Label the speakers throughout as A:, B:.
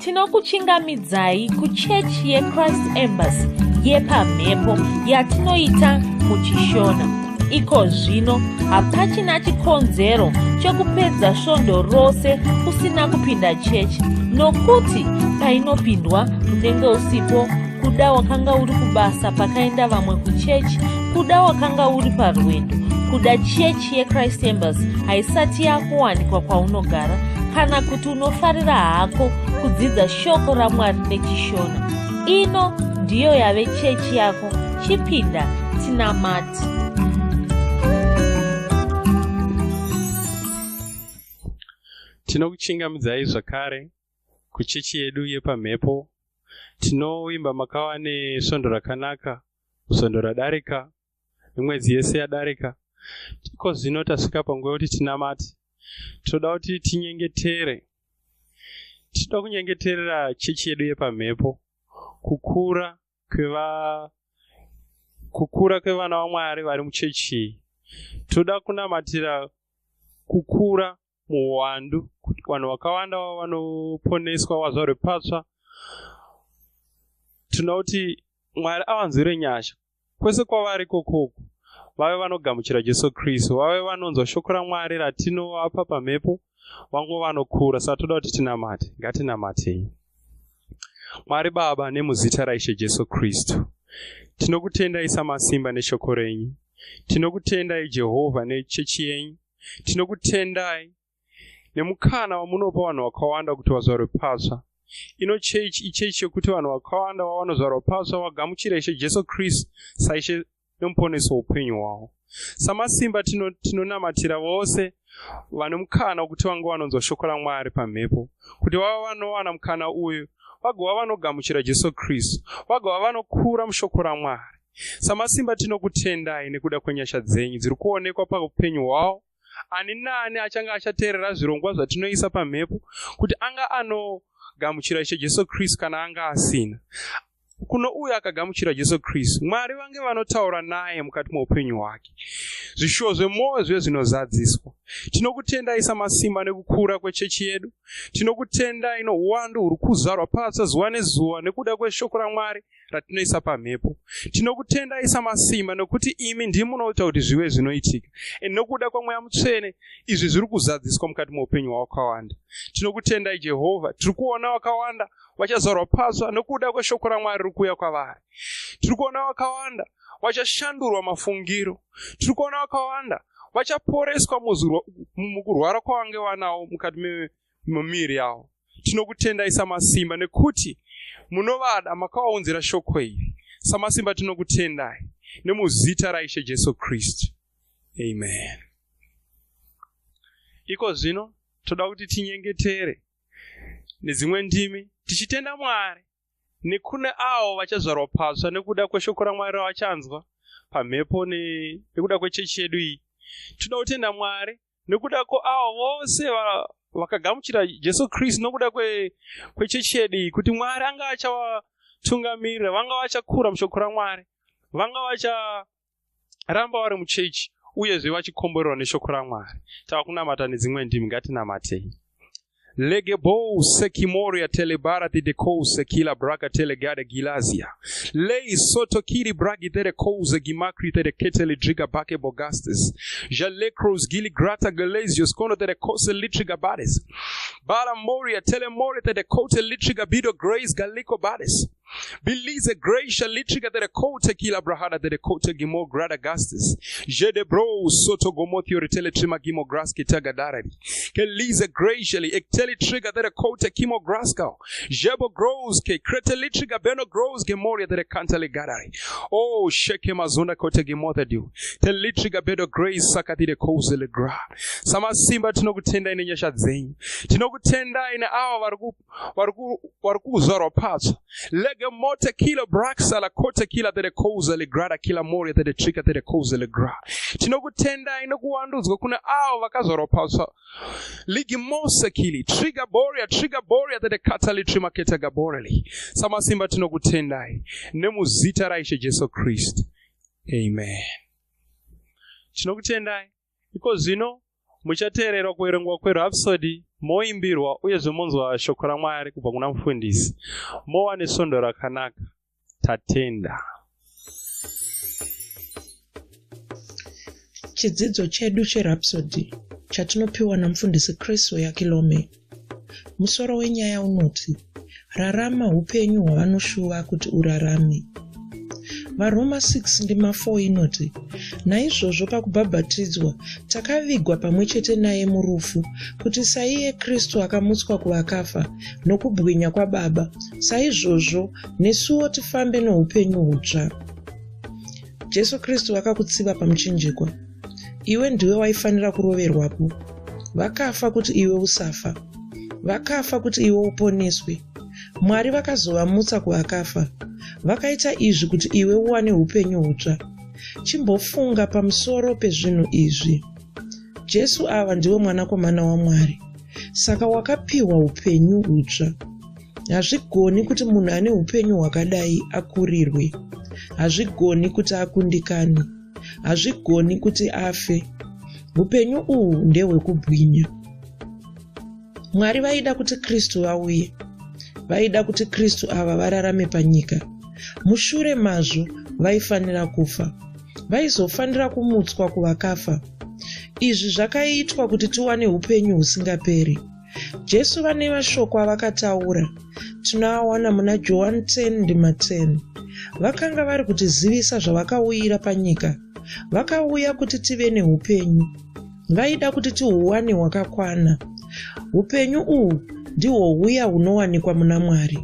A: Tinokuchingamidzai kuchechi yeChrist Embassy yepamhepo yatinoita muchiShona. Iko zvino hapachina chikonzero chekupedza svondo rose usina kupinda chechi nokuti painopindwa unenge usipo, kuda wakanga uri kubasa pakaenda vamwe kuchechi, kuda wakanga uri parwendo, kuda chechi yeChrist Embassy haisati yakuwanikwa kwaunogara, kana kuti unofarira hako kudzidza shoko raMwari nechiShona. Ino ndiyo yave chechi yako, chipinda tinamate.
B: Tinokuchingamidzai zvakare kuchechi yedu yepamhepo. Tinovimba makava nesvondo rakanaka, svondo radarika, nemwedzi yese yadarika. Iko zvino tasvika panguva yekuti tinamate. Tinoda kuti tinyengetere. Tinoda kunyengeterera chechi yedu yepamhepo, kukura kweva kukura kwevana vaMwari vari muchechi iyi. Tinoda kunamatira kukura muhuwandu kuti vanhu vakawanda vavo vanoponeswa vazvarwe patsva. Tinoda kuti Mwari avanzwire nyasha kwese kwavari ikokoko, vave vanogamuchira Jesu Kristu, vave vanonzwa shoko raMwari ratinovapa pamhepo, vangu vanokura. Saka toda kuti tinamate. Ngatinamatei. Mwari Baba, nemuzita raIshe Jesu Kristu, tinokutendai samasimba neshoko renyu. Tinokutendai Jehovha nechechi yenyu. Tinokutendai nemukana wamunopa vanhu vakawanda kuti vazvarwe patsva. Ino chechi ichechi yekuti vanhu vakawanda vavanozvarwa patsva vagamuchira Ishe Jesu Kristu saIshe nemuponesi woupenyu hwavo. Samasimba tinonamatira tino vose vane mukana wekuti vange vanonzwa shoko raMwari pamhepo, kuti vava vanowana mukana uyu vagova vanogamuchira Jesu Kristu, vagova vanokura mushoko raMwari. Samasimba tinokutendai nekuda kwenyasha dzenyu dziri kuonekwa paupenyu hwavo. Ani naani achange achateerera zvirongwa zvatinoisa pamhepo kuti anga anogamuchira Ishe Jesu Kristu kana anga asina. Kuno uyo akagamuchira Jesu Kristu, Mwari vange vanotaura naye mukati meupenyu hwake. Zvishuwo zvemwoyo zvive zvinozadziswa. Tinokutendai samasimba nekukura kwechechi yedu. Tinokutendai nohuwandu huri kuzvarwa patsva zuva nezuva nekuda kweshoko raMwari ratinoisa pamhepo. Tinokutendai samasimba nokuti imi ndimi munoita kuti zvive zvinoitika. And nokuda kwaMweya Mutsvene izvi zviri kuzadziswa mukati meupenyu hwakawanda. Tinokutendai Jehovha. Tiri kuona vakawanda vachazvarwa patsva nokuda kweshoko raMwari riri kuuya kwavari. Tiri kuona vakawanda vachashandurwa mafungiro. Tiri kuona vakawanda vachaporeswa mukurwara kwavange vanawo mukati mumiviri yavo. Tinokutendai samasimba nekuti munovada, makavaunzira shoko iri. Samasimba tinokutendai nemuzita raIshe Jesu Kristu. Amen. Iko zvino toda kuti tinyengetere nedzimwe ndimi tichitenda Mwari nekune avo vachazvarwa patsva nekuda kweshoko raMwari ravachanzwa pamhepo nekuda kwechechi yedu iyi. Toda kutenda Mwari nekuda kweavo vose vakagamuchira Jesu Kristu nokuda kwechechi yedu iyi, kuti Mwari anga achavatungamirira, vanga vachakura mushoko raMwari, vanga vacharamba vari muchechi uyezve vachikomborerwa neshoko raMwari. Tava kunamata nedzimwe ndimi, ngatinamatei. Legebou sekimoria telebara tidekouze kila braka telegade gilazia lei soto kiri bragi tere kouze gimakri tere ketele driga bake bogastes jalecros gili grata galesios kono tere kose litriga bades bara moria tele moria tere kote litriga bido grace galiko bades Belize gracia litriga tere kote kila brahada tere kote gimo grada gastes jede bro soto gomotio ritele trima gimo graski tagadare Kelize gracially ekteli triga tere kote kimo graska jebo grows ke krete litriga beno grows gemoria tere kantale gadare. Oh sheke mazunda kote gimothe du telitriga bedo grace sakatire koze le gra. Samasimba tinokutendai nenyasha dzenyu, tinokutendai neavo vari kuzvarwa patsva. Lege mote kila braxa la kote kila tere koze le grada kila moria tere trika tere koze le gra. Tinokutendai nekuwandudzwa kune avo vakazvarwa patsva. Ligi mose kili triga boria triga boria tere katali trima keta gaboreli. Samasimba tinokutendai nemuzita raIshe Jesu Kristu. Amen. Tinokutendai. Iko zvino muchateerera kuverengwa kweRhapsody. Moimbirwa uyezve monzwa shoko raMwari kubva kuna mufundisi. Mova nesvondo rakanaka. Tatenda.
C: Chidzidzo chedu cheRhapsody chatinopiwa naMufundisi Chris Oyakilome. Musoro wenyaya unoti, Rarama Hupenyu Hwavanoshuva Kuti Urarame. VaRoma 6 ndima 4 inoti, Naizvozvo pakubhabhatidzwa takavigwa pamwe chete naye murufu, kuti saiye Kristu akamutswa kuvakafa nokubwinya kwaBaba, saizvozvo nesuwo tifambe noupenyu hutsva. Jesu Kristu vakakutsiva pamuchinjikwa. Iwe ndiwe waifanira kuroverwapo. Vakafa kuti iwe usafa. Vakafa kuti iwe uponeswe. Mwari vakazovamutsa kuvakafa. Vakaita izvi kuti iwe uwane upenyu hutsva. Chimbofunga pamusoro pezvinhu izvi. Jesu ava ndivo Mwanakomana waMwari. Saka wakapiwa upenyu hutsva. Hazvigoni kuti munhu ane upenyu hwakadai akurirwe. Hazvigoni kuti akundikane. Hazvigoni kuti afe. Upenyu uhu ndehwekubwinya. Mwari vaida kuti Kristu vauye. Vaida kuti Kristu ava vararame panyika. Mushure mazvo vaifanira kufa. Vaizofanira kumutswa kuvakafa. Izvi zvakaitwa kuti tiwane upenyu husingaperi. Jesu vane mashoko avakataura. Tinoawana muna Johani 10 ndima 10. Vakanga vari kutizivisa zvavakauyira panyika. Vakauya kuti tive neupenyu. Vaida kuti tihuwane hwakakwana. Hupenyu uhu ndihwo huya hunowanikwa muna Mwari.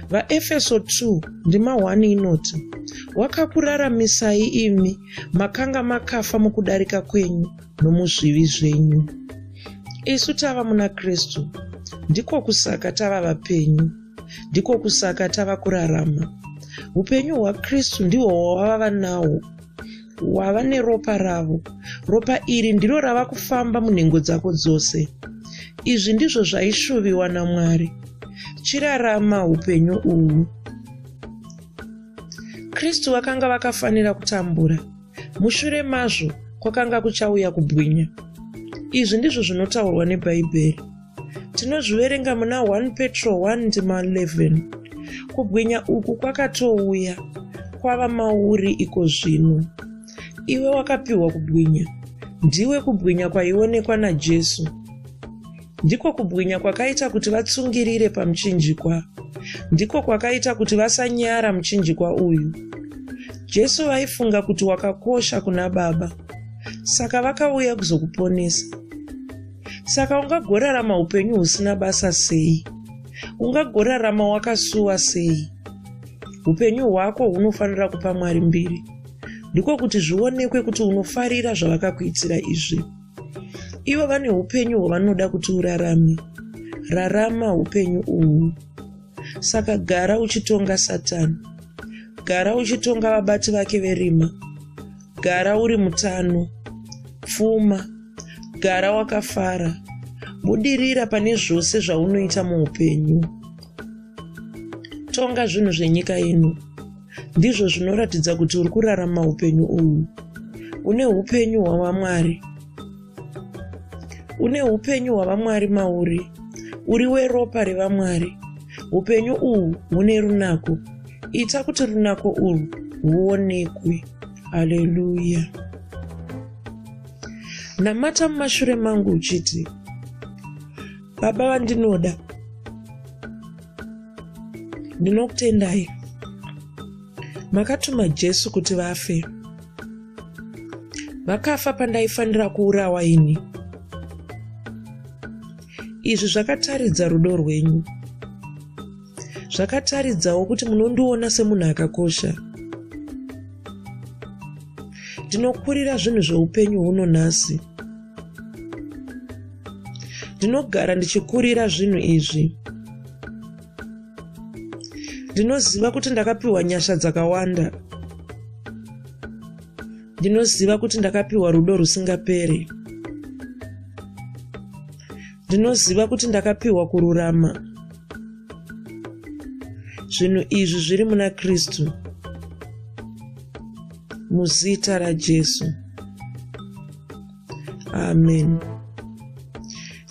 C: VaEfeso 2 ndima 1 inoti, Wakakuraramisai imi makanga makafa mukudarika kwenyu nomuzvivi zvenyu. Isu tava muna Kristu. Ndiko kusaka tava vapenyu. Ndiko kusaka tava kurarama. Hupenyu hwaKristu ndihwo hwavava nahwo. Wava neropa ravo. Ropa iri ndiro rava kufamba munhengo dzako dzose. Izvi ndizvo zvaishuviwa naMwari. Chirarama hupenyu uhu. Kristu vakanga vakafanira kutambura. Mushure mazvo kwakanga kuchauya kubwinya. Izvi ndizvo zvinotaurwa neBhaibheri. Tinozviverenga muna 1 Petro 1 ndima 11. Kubwinya uku kwakatouya, kwava mauri iko zvino. Iwe wakapiwa kubwinya. Ndiwe kubwinya kwaionekwa naJesu. Ndiko kubwinya kwakaita kuti vatsungirire pamuchinjikwa. Ndiko kwakaita kuti vasanyara muchinjikwa uyu. Jesu vaifunga kuti wakakosha kuna Baba. Saka vakauya kuzokuponesa. Saka ungagorarama upenyu husina basa sei? Ungagorarama wakasuwa sei? Upenyu hwako hunofanira kupa Mwari mbiri. Ndiko kuti zvionekwe kuti unofarira zvavakakuitira izvi. Ivo vane upenyu hwavanoda kuti urarame. Rarama upenyu uhu. Saka gara uchitonga Satani. Gara uchitonga vabati vake verima. Gara uri mutano. Pfuma. Gara wakafara. Budirira pane zvose zvaunoita muupenyu. Tonga zvinhu zvenyika ino. Ndizvo zvinoratidza kuti uri kurarama upenyu uhu. Une upenyu hwaVamwari. Une upenyu hwaVamwari mauri. Uri weropa reVamwari. Upenyu uhu hune runako. Ita kuti runako urwu rwuonekwe. Haleluya. Namata mumashure mangu uchiti, Baba vandinoda, ndinokutendai. Makatuma Jesu kuti vafe. Vakafa pandaifanira kuurawa ini. Izvi zvakataridza rudo rwenyu. Zvakataridzawo kuti munondiona semunhu akakosha. Ndinokurira zvinhu zveupenyu huno nhasi. Ndinogara ndichikurira zvinhu izvi. Ndinoziva kuti ndakapiwa nyasha dzakawanda. Ndinoziva kuti ndakapiwa rudo rusingaperi. Ndinoziva kuti ndakapiwa kururama. Zvinhu izvi zviri muna Kristu. Muzita raJesu. Amen.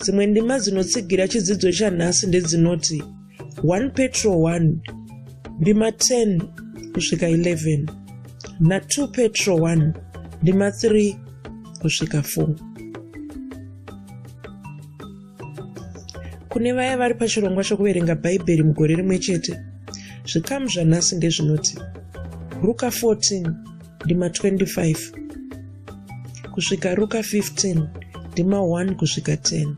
C: Dzimwe ndima dzinotsigira chidzidzo chanhasi ndedzinoti 1 Petro 1 ndima 10 kusvika 11 na2 Petro 1 ndima 3 kusvika 4. Kune vaya vari pachirongwa chokuverenga Bhaibheri mugore rimwe chete, zvikamu zvanhasi ndezvinoti Ruka 14 ndima 25 kusvika Ruka 15 ndima 1 kusvika 10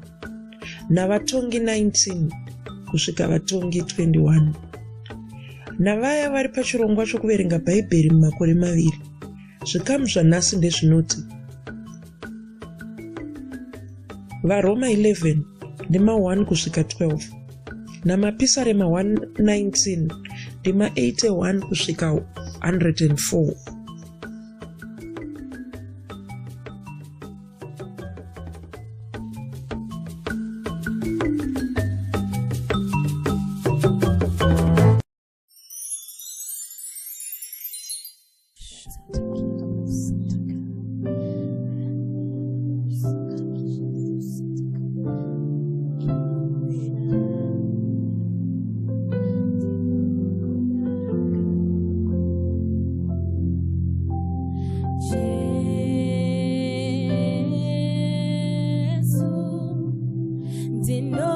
C: naVatongi 19 kusvika Vatongi 21. Navaya vari pachirongwa chokuverenga Bhaibheri mumakore maviri, zvikamu zvanhasi ndezvinoti VaRoma 11 ndima 1 kusvika 12 naMapisarema 119 ndima 81 kusvika 104.
D: Jesu ndinokudai.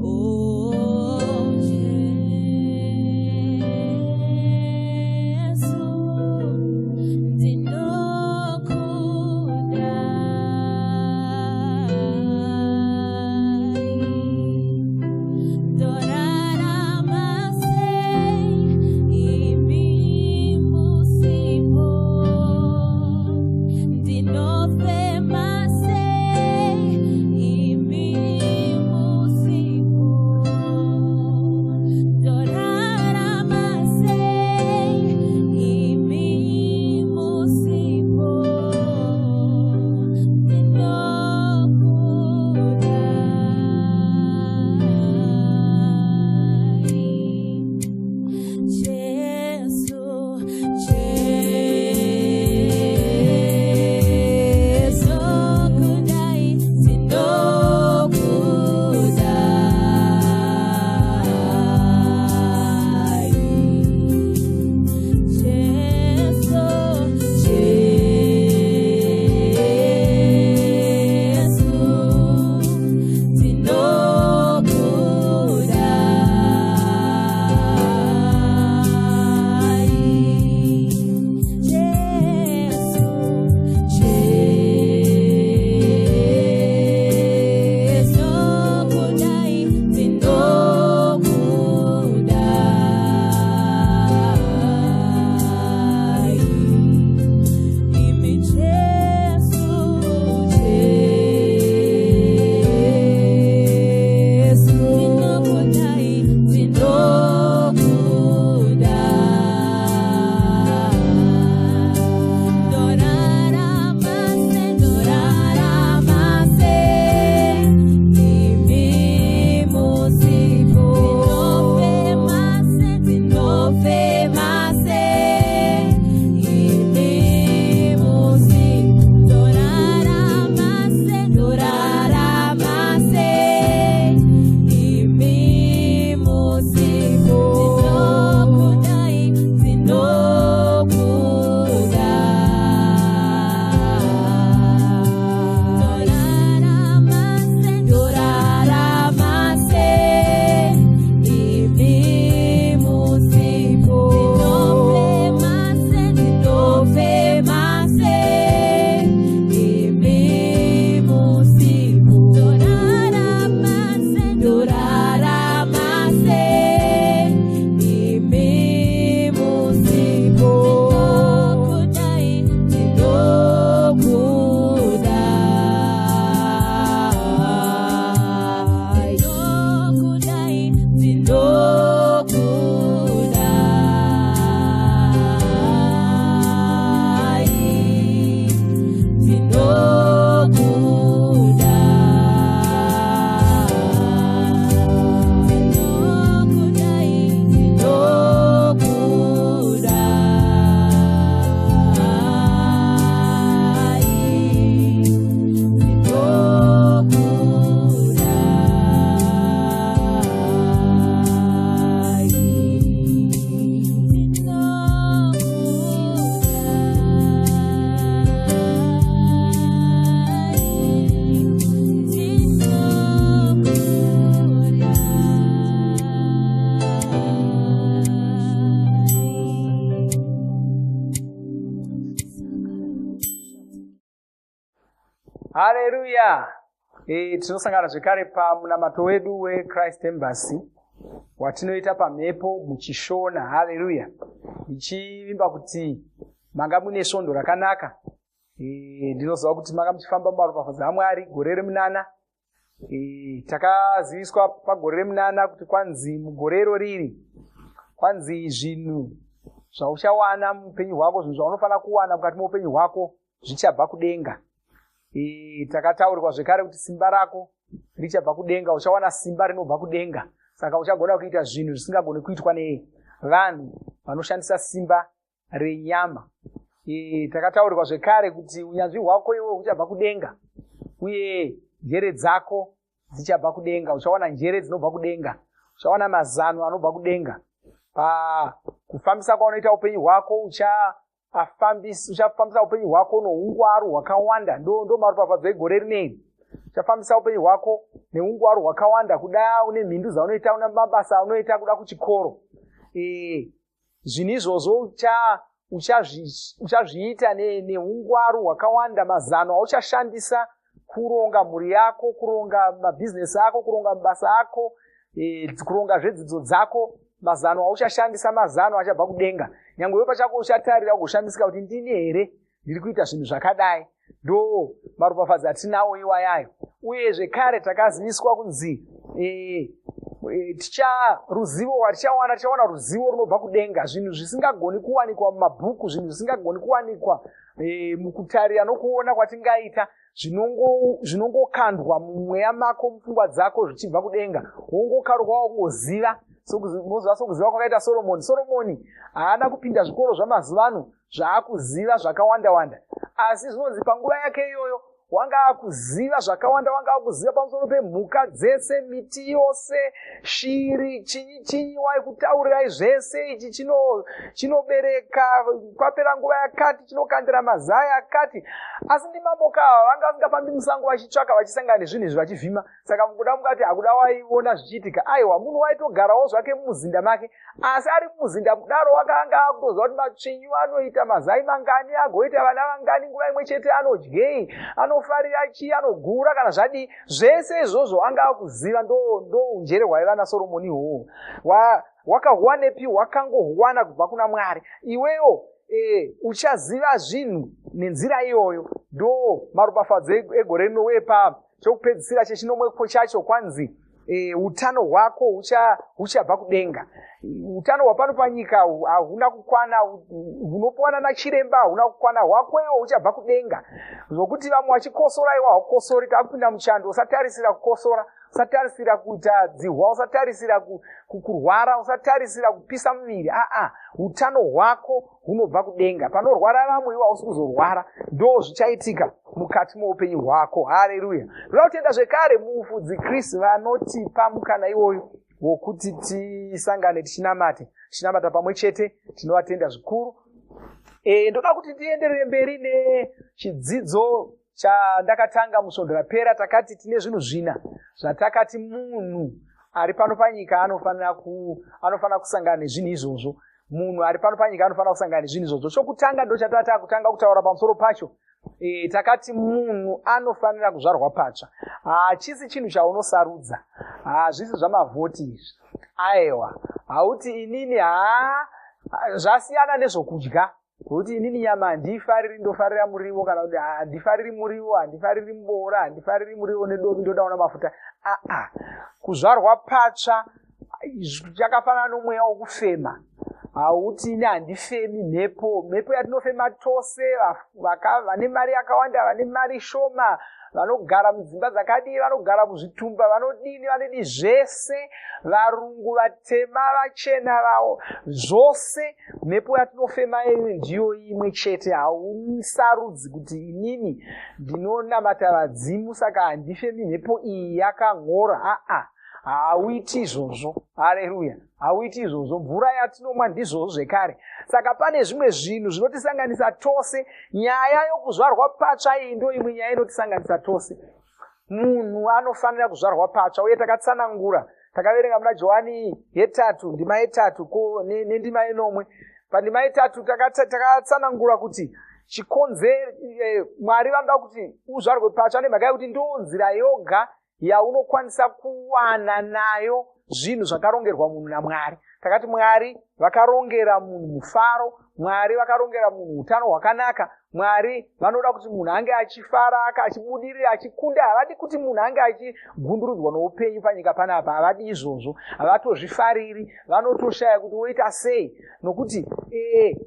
D: Oh, Jesu ndinokudai. Dorarama sei imi musipo, ndinofema sei imi musipo. Dorarama sei imi musipo, ndinokudai. Jesu,
E: Haleluya! Tinosangana zvekare pamunamato wedu weChrist Embassy watinoita pamhepo muchiShona. Haleluya! Ndichivimba kuti manga mune svondo rakanaka. Ndinoziva kuti manga muchifamba mumaropafadzo aMwari gore remunana. Takaziviswa pagore remunana kuti kwanzi mugore iro riri kwanzi zvinhu zvauchawana muupenyu hwako, zvinhu zvaunofanira kuwana mukati meupenyu hwako zvichabva kudenga. Takataurirwa zvekare kuti simba rako richabva kudenga, uchawana simba rinobva kudenga, saka uchagona kuita zvinhu zvisingagoni kuitwa nevanhu vanoshandisa simba renyama. Takataurirwa zvekare kuti unyanzvi hwako iwe huchabva kudenga, uye njere dzako dzichabva kudenga. Uchawana njere dzinobva kudenga, uchawana mazano anobva kudenga pakufambisa kwaunoita upenyu hwako. Uchafambisa upenyu hwako noungwaru hwakawanda. Ndo maropafadzo egore rineri. Uchafambisa upenyu hwako neungwaru hwakawanda, kuda une mhindu dzaunoita, una mabasa aunoita, kuda kuchikoro. Zvinhu izvozvo uchazviita neungwaru hwakawanda. Mazano auchashandisa kuronga mhuri yako, kuronga mabhizinesi ako, kuronga mabasa ako, kuronga zvedzidzo dzako, mazano auchashandisa mazano achabva kudenga. Nyange iwe pachako uchatarira ugoshamisika kuti ndini here ndiri kuita zvinhu zvakadai? Ndo maropafadzo atinawo iwayayo. Uye zvekare takaziviswa kunzi ticha ruzivo rwatichawana, tichawana ruzivo runobva kudenga, zvinhu zvisingagoni kuwanikwa mumabhuku, zvinhu zvisingagoni kuwanikwa mukutarira nokuona kwatingaita, zvinongokandwa mumweya mako, mupfungwa dzako, zvichibva kudenga. Wongokaruka wakungoziva. Unoziva sokuziva kwakaita Soromoni. Soromoni haana kupinda zvikoro zvamazuva ano zvaakuziva zvakawanda wanda, asi zvinonzi panguva yake iyoyo wanga akuziva zvakawanda, wanga akuziva pamusoro pemhuka dzese, miti yose, shiri, chinyi chinyi, waikutaurirai zvese. Ichi chinobereka kwapera nguva yakati, chinokandira mazai akati. Asi ndimamboka ava vanga vasingafambi musango vachitsvaka, vachisangana nezvinhu izvi, vachivhima. Saka mukuda mungati hakuda waiona zvichiitika. Aiwa, munhu waitogarawo zvake mumuzinda make, asi ari mumuzinda kudaro wakanga akutoziva kuti matsvinyu anoita mazai mangani, agoita vana vangani nguva imwe chete, anodyei, anofarira chii, anogura kana zvadii. Zvese izvozvo anga akuziva. Ndo unjere hwaiva naSoromoni ihwohwo. Wakahuwanepi? Wakangohuwana kubva kuna Mwari. Iweyo uchaziva zvinhu nenzira iyoyo. Ndo maropafadzo egore rino. Uye chokupedzisira chechinomwe chacho kwanzi utano hwako huchabva kudenga. Utano hwapano panyika hahuna kukwana, hunopiwana nachiremba hahuna kukwana. Hwako iwo huchabva kudenga, zvokuti vamwe vachikosora iwo haukosori. Takupinda muchando, usatarisira kukosora, usatarisira kuita dzihwa, usatarisira kurwara, usatarisira kupisa muviri. Aa, utano hwako hunobva kudenga. Panorwara vamwe, iwo hausi kuzorwara. Ndo zvichaitika mukati moupenyu hwako. Haleluya! Ndoda kutenda zvekare mufudzi Chris vanotipa mukana iwoyo wokuti tisangane tichinamate, tichinamata pamwe chete. Tinovatenda zvikuru. Ndoda kuti tienderere mberi nechidzidzo chandakatanga musvondo rapera. Takati tine zvinhu zvina zvatakati munhu ari pano panyika anofanira kusangana nezvinhu izvozvo. Munhu ari pano panyika anofanira kusangana nezvinhu izvozvo. Chokutanga ndo chatata kutanga kutaura pamusoro pacho. Takati munhu anofanira kuzvarwa patsva. Hachisi chinhu chaunosarudza, hazvisi zvamavhoti izvi. Aiwa, hauti inini haa, zvasiyana nezvokudya, nokuti inini nyama handiifariri, ndofarira muriwo, kana kuti handifariri muriwo, handifariri muboora, handifariri muriwo nedovi, ndodaona mafuta. Aa, kuzvarwa patsva chakafanana nomweya wokufema. Hauti ini handifemi mhepo. Mhepo yatinofema tose, vane mari yakawanda, vane mari shoma, vanogara mudzimba dzakadii, vanogara muzvitumba, vanodini, vanodii, zvese, varungu, vatema, vachena, vao, zvose, mhepo yatinofema iyo ndiyo imwe chete. Hausarudzi kuti inini ndinonamata vadzimu saka handifemi mhepo iyi yakan'ora. Aa, hauiti izvozvo. Haleluya! Hauiti izvozvo. Mvura yatinomwa ndizvozvo zvekare. Saka pane zvimwe zvinhu zvinotisanganisa tose. Nyaya yokuzvarwa patsva iyi ndo imwe nyaya inotisanganisa tose. Munhu anofanira kuzvarwa patsva, uye takatsanangura, takaverenga muna Johani yetatu, ndima yetatu nendima yenomwe. Pandima yetatu takatsanangura kuti Chikonzero Mwari vanoda kuti uzvarwe patsva nemhaka yekuti ndo nzira yoga yaunokwanisa kuwana nayo zvinhu zvakarongerwa munhu naMwari. Takati Mwari vakarongera munhu mufaro, Mwari vakarongera munhu utano hwakanaka, Mwari vanoda kuti munhu ange achifara, achibudirira, achikunda. Havadi kuti munhu ange achigundurudzwa noupenyu panyika panapa. Havadi izvozvo, havatozvifariri, vanotoshaya kuti woita sei, nokuti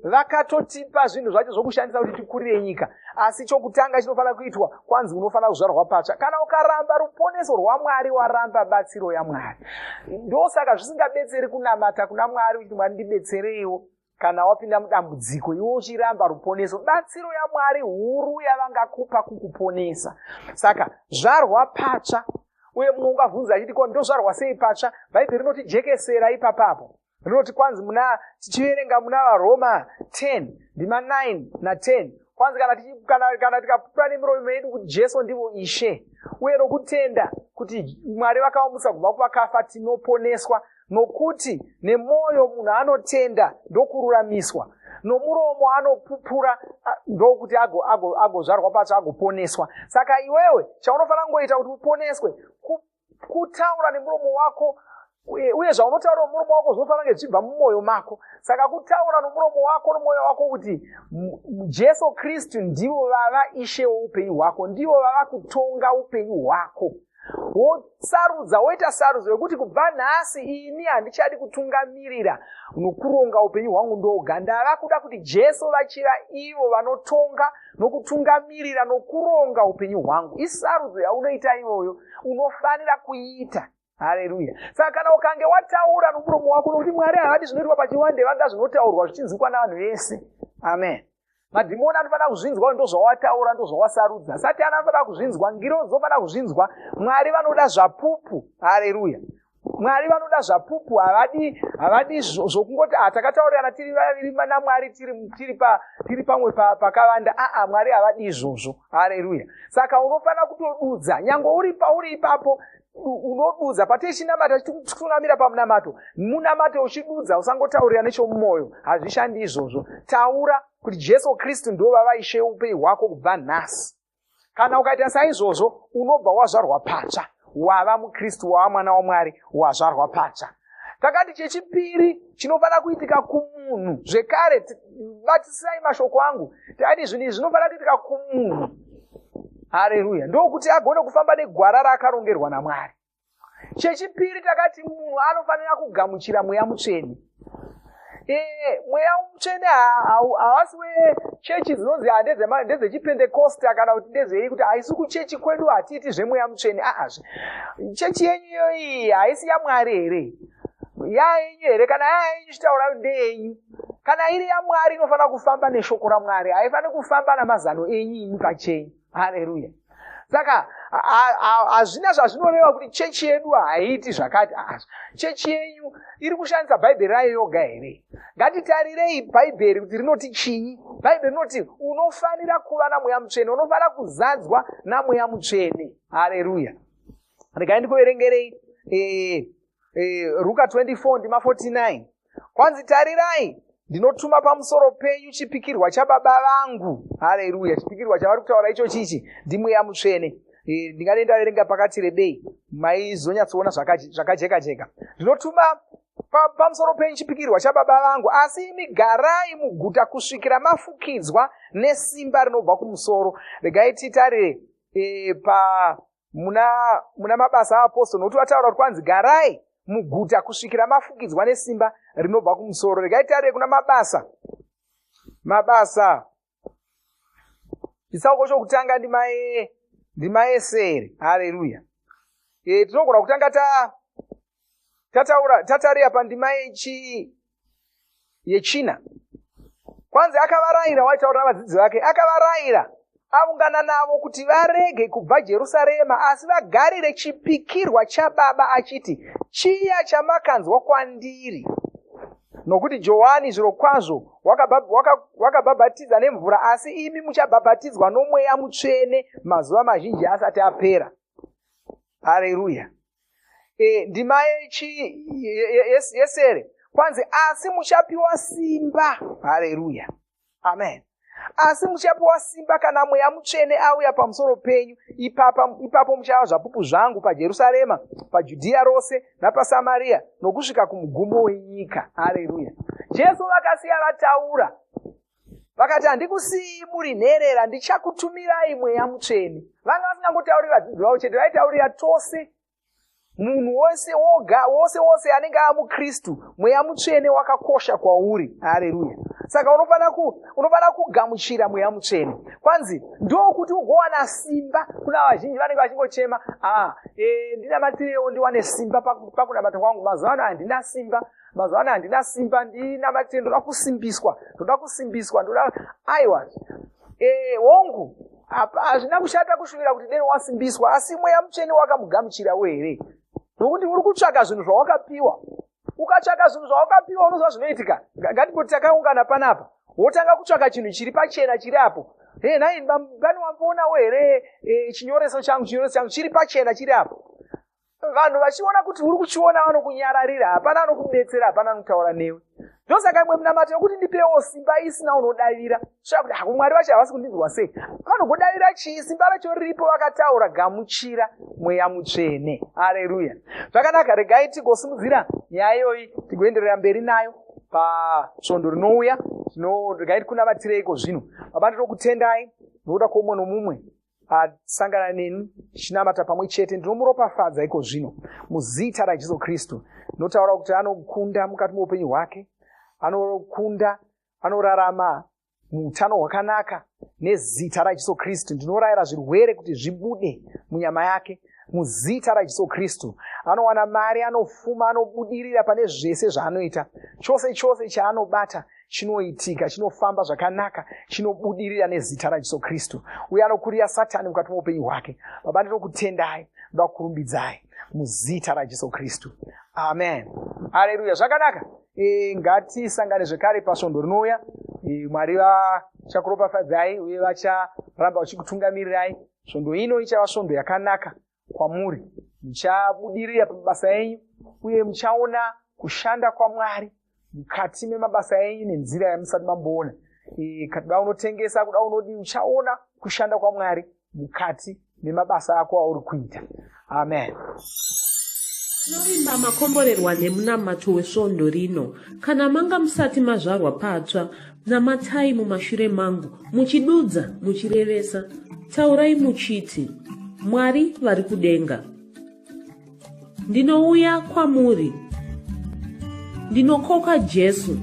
E: vakatotipa zvinhu zvacho zvokushandisa kuti tikurire nyika. Asi chokutanga chinofanira kuitwa, kwanzi unofanira kuzvarwa patsva. Kana ukaramba ruponeso rwaMwari, waramba batsiro yaMwari. Ndosaka zvisingabetseri kunamata kuna Mwari uchiti, Mwari ndibetsereiwo, kana wapinda mudambudziko iwe uchiramba ruponeso, batsiro yaMwari huru yavangakupa kukuponesa. Saka zvarwa patsva. Uye mumwe ungabvunza achiti, ko ndozvarwa sei patsva? Bhaibheri rinotijekesera ipapapo. Rinoti kwanzi muna, tichiverenga muna vaRoma 10 ndima 9 na10, kwanzi kana tikapupura nemiromo yedu kuti Jesu ndivo Ishe, uye nokutenda kuti Mwari vakavamutsa kubva kuvakafa, tinoponeswa. Nokuti nemwoyo munhu anotenda ndokururamiswa, nomuromo anopupura ndokuti agozvarwa patsva agoponeswa. Saka iwewe chaunofanira kungoita kuti uponeswe kutaura nemuromo wako, uye zvaunotaura nomuromo wako zvinofanira kunge zvichibva mumwoyo mako. Saka kutaura nomuromo wako nomwoyo wako kuti Jesu Kristu ndivo vava Ishe woupenyu hwako, ndivo vava kutonga upenyu hwako, wosarudza, woita sarudzo yekuti kubva nhasi ini handichadi kutungamirira nokuronga upenyu hwangu ndoga. Ndava kuda kuti Jesu vachiva ivo vanotonga nokutungamirira nokuronga upenyu hwangu. Isarudzo yaunoita iyoyo, unofanira kuiita. Hareruya! Saka kana ukange wataura nomuromo wako, nokuti Mwari havadi zvinoitwa pachiwande, vanoda zvinotaurwa zvichinzwikwa navanhu vese. Amen. Madhimoni anofanira kuzvinzwa, ndozvawataura, ndozvawasarudza. Satani anofanira kuzvinzwa, ngirozi dzofanira kuzvinzwa. Mwari vanoda zvapupu. Hareruya! Mwari vanoda zvapupu, havadi zvokungoti, ah, takataurirana tiri vaviri naMwari, tiri pamwe pakavanda. Aa, Mwari havadi izvozvo. Hareruya! Saka unofanira kutodudza, nyange uri pauri ipapo unodudza. Patichinamata, tichitungamira pamunamato, munamato uchidudza, usangotaurirana nechomumwoyo, hazvishandi izvozvo. Taura kuti Jesu Kristu ndo vava Ishe upenyu hwako kubva nhasi. Kana ukaita saizvozvo, unobva wazvarwa patsva, wava muKristu, wava mwana waMwari, wazvarwa patsva. Takati chechipiri chinofanira kuitika kumunhu zvekare, batisisai mashoko angu, takati zvinhu izvi zvinofanira kuitika kumunhu, hareruya, ndokuti agone kufamba negwara raakarongerwa naMwari. Chechipiri takati munhu anofanira kugamuchira Mweya Mutsvene. Mweya Mutsvene havasi wechechi dzinonzi ndedzechipentekosta kana kuti ndezvei, kuti haisi kuchechi kwedu hatiiti zvemweya mutsvene. Aazve chechi yenyu iyoyi haisi yaMwari here? Yayenyu here? Kana yayenyu, chitaura ndeyenyu. Kana iri yaMwari, inofanira kufamba neshoko raMwari, haifaniri kufamba namazano enyu imi pachenyu. Hareruya! Saka hazvina zvazvinoreva kuti chechi yedu haiiti zvakati. Chechi yenyu iri kushandisa Bhaibheri rayo yoga here? Ngatitarirei Bhaibheri kuti rinoti chii. Bhaibheri rinoti unofanira kuva naMweya Mutsvene, unofanira kuzadzwa naMweya Mutsvene. Hareruya! Regai ndikuverengerei Ruka 24 ndima 49. Kwanzi, tarirai, ndinotuma pamusoro penyu chipikirwa chaBaba vangu. Hareruya! Chipikirwa chavari kutaura icho chichi ndiMweya Mutsvene. Ndingadei ndaverenga pakati rebei, maizonyatsoona zvakajeka jeka. Ndinotuma pamusoro penyu chipikirwa chaBaba vangu, asi imi garai muguta kusvikira mafukidzwa nesimba rinobva kumusoro. Regai titarire pa muna Mabasa aApostle, nokuti vataura kuti kwanzi garai muguta kusvikira mafukidzwa nesimba rinobva kumusoro. Regai tarire kuna Mabasa chitsauko chokutanga, ndima yesere. Hareruya! Tinogona kutanga tataura tatarira pandima yechina. Kwanzi akavarayira, waitaura navadzidzi vake, akavarayira aungana navo kuti varege kubva Jerusarema, asi vagarire chipikirwa chaBaba, achiti, chiya chamakanzwa kwandiri. Nokuti Johani zvirokwazvo wakabhabhatidza nemvura, asi imi muchabhabhatidzwa noMweya Mutsvene mazuva mazhinji asati apera. Hareruya! Ndima yesere, kwanzi asi muchapiwa simba. Hareruya, amen. Asi muchapiwa simba kana Mweya Mutsvene auya pamusoro penyu, ipapa, ipapo muchava zvapupu zvangu paJerusarema, paJudhiya rose, napaSamaria, nokusvika kumugumo wenyika. Hareruya! Jesu vakasiya vataura vakati, Handikusiyi muri nherera, ndichakutumirai Mweya Mutsvene. Vanga vasingangotauriri vadzidzi vavo chete, vaitaurira tose munhu wose woga wose wose anenge amukristu. Mweya Mutsvene wakakosha kwauri. Hareruya! Saka unofanira ku, unofanira kugamuchira Mweya Mutsvene, kwanzi ndokuti ugowana simba. Kuna vazhinji vanenge vachingochema, a e, ndinamatirewo ndiwane simba pakunamata kwangu. Mazuva ano handina simba, mazuva ano handina simba, ndinamatire, ndoda kusimbiswa, ndoda kusimbiswa, ndoda. Aiwa, e, hongu, hazvina kushata kushuvira kuti deno wasimbiswa, asi Mweya Mutsvene wakamugamuchirawo here? Nokuti uri kutsvaka zvinhu zvawakapiwa. Ukatsvaka zvinhu zvawakapiwa, unoziva zvinoitika? Ngatipoti takaungana panapa, wotanga kutsvaka chinhu chiri pachena chiri apo. He, nhai, pane wamboonawo here e, chinyoreso changu? Chinyoreso changu chiri pachena chiri apo. Vanhu vachiona kuti uri kuchiona, vanokunyararira, hapana anokubetsera, hapana anotaura newe. Ndosaka imwe minamato yokuti ndipewo simba isina unodavira. Svika kuti hako, Mwari vacho havasi kundinzwa sei? Vanogodavira chii? Simba racho riripo, vakataura, gamuchira Mweya Mutsvene. Hareruya! Zvakanaka, regai tigosimudzira nyaya iyoyi, tigoenderera mberi nayo pasvondo rinouya. Regai tikunamatireiko zvino. Baba, ndinokutendai nokuda kwomumwe nomumwe asangana neni tichinamata pamwe chete. Ndinomuropafadza iko zvino muzita raJesu Kristu. Ndinotaura kuti anokunda mukati meupenyu hwake, anokunda, anorarama muutano hwakanaka nezita raJesu Kristu. Ndinorayira zvirwere kuti zvibude munyama yake muzita raJesu Kristu. Anowana mari, anofuma, anobudirira pane zvese zvaanoita. Chose chose chaanobata chinoitika, chinofamba zvakanaka, chinobudirira nezita raJesu Kristu. Uye anokurira Satani mukati meupenyu hwake. Baba, ndinokutendai, ndoda kukurumbidzai muzita raJesu Kristu. Amen. Hareruya. Zvakanaka. E, ngatisangane zvekare pasvondo rinouya. E, Mwari vachakuropafadzai uye vacharamba vachikutungamirirai. Svondo ino ichava svondo yakanaka kwamuri. Muchabudirira pamabasa enyu uye muchaona kushanda kwaMwari mukati memabasa enyu nenzira yamusati mamboona. E, kuda unotengesa, kuda unodii, uchaona kushanda kwaMwari mukati memabasa ako auri kuita. Amen.
A: Tinovimba makomborerwa nemunamato wesvondo rino. Kana manga musati mazvarwa patsva, namatai mumashure mangu, muchidudza, muchirevesa. Taurai muchiti, Mwari vari kudenga, ndinouya kwamuri. Ndinokoka Jesu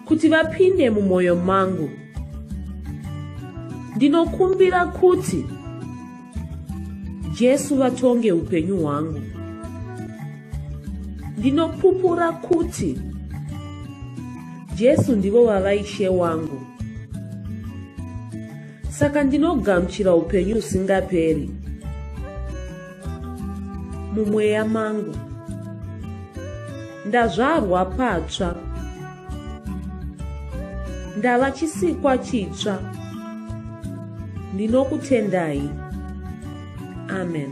A: kuti vapinde mumwoyo mangu. Ndinokumbira kuti Jesu vatonge upenyu hwangu. Ndinopupura kuti Jesu ndivo vava Ishe wangu. Saka ndinogamuchira upenyu husingaperi mumweya mangu. Ndazvarwa patsva. Ndava chisikwa chitsva. Ndinokutendai. Amen.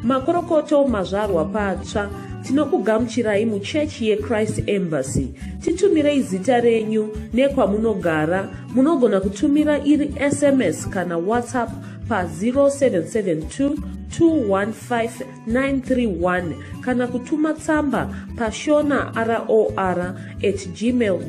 A: Makorokoto mazvarwa patsva. Tinokugamuchirai muchechi yeChrist Embassy. Titumirei zita renyu nekwamunogara. Munogona kutumira iri SMS kana WhatsApp pa 0772 215 931 kana kutuma tsamba pashona ror at gmail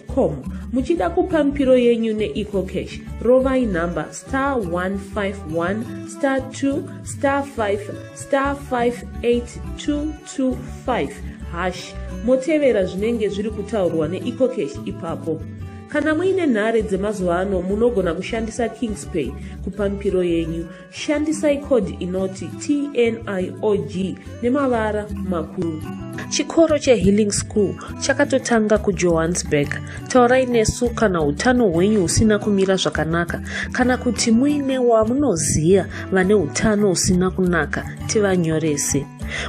A: com. Muchida kupa mipiro yenyu neEcoCash, rovai nhamba star 151 star 2 star 5 star 58225 hash, motevera zvinenge zviri kutaurwa neEcoCash ipapo. Kana muine nhare dzemazuva ano, munogona kushandisa Kingspay kupa mipiro yenyu. Shandisai code inoti TNIOG nemavara makuru. Chikoro cheHealing School chakatotanga kuJohannesburg. Taurai nesu kana utano hwenyu husina kumira zvakanaka kana kuti muine wamunoziva vane utano husina kunaka, tivanyorese.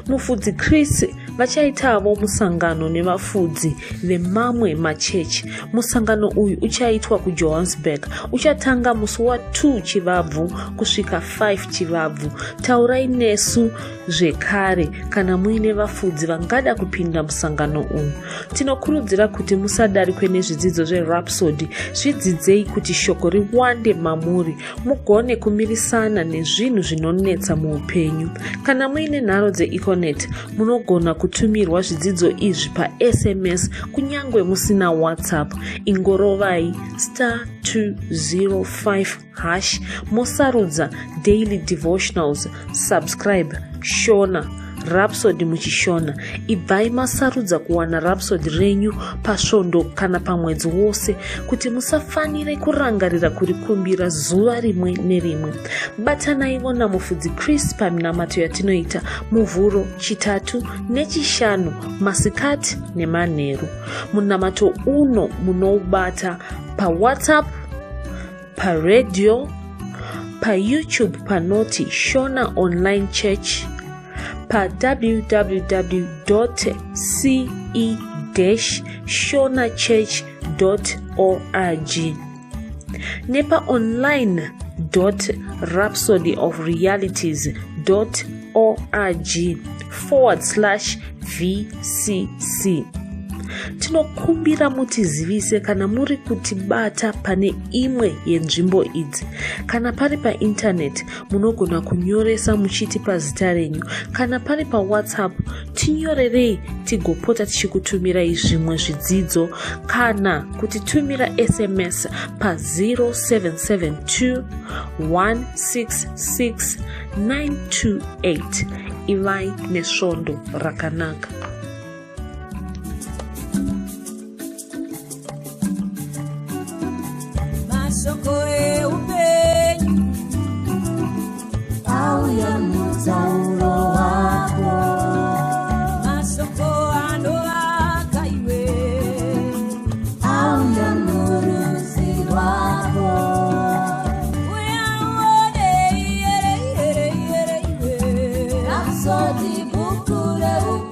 A: Mufudzi Chris vachaitavo musangano nevafudzi vemamwe machechi. Musangano uyu uchaitwa kujohannesburg. Uchatanga musi wa2 Chivabvu kusvika 5 Chivabvu. Taurai nesu zvekare kana muine vafudzi vangada kupinda musangano uyu. Tinokurudzira kuti musadarikwe nezvidzidzo zverhapsody. Zvidzidzei kuti shoko riwande mamuri, mugone kumirisana nezvinhu zvinonetsa muupenyu. Kana muine nharo dzeeconet, munogona kutumirwa zvidzidzo izvi pasms kunyange musina WhatsApp. Ingorovai star 205 hash, mosarudza daily devotionals, subscribe Shona Rhapsody muchiShona. Ibvai masarudza kuwana Rhapsody renyu pasvondo kana pamwedzi wose kuti musafanire kurangarira kurikumbira zuva rimwe nerimwe. Batanaivo namufudzi Chris paminamato yatinoita Muvhuro, Chitatu neChishanu masikati nemanheru. Munamato uno munoubata paWhatsApp, paradio, paYouTube panoti Shona Online Church, pawww ce shonachurch org, nepaonline rhapsodyofrealities org forward slash vcc. Tinokumbira mutizivise kana muri kutibata pane imwe yenzvimbo idzi. Kana pari paintaneti, munogona kunyoresa muchitipa zita renyu. Kana pari paWhatsApp, tinyorerei tigopota tichikutumirai zvimwe zvidzidzo, kana kutitumira SMS pa0772 166 928. Ivai nesvondo rakanaka.
D: Mashoko eupenyu
F: auya mutauro wako.
D: Mashoko anovaka iwe
F: auya murudzi rwako.
D: Uya uone iyere iyere iyere iwe.
F: Rhapsody bhuku reupenyu.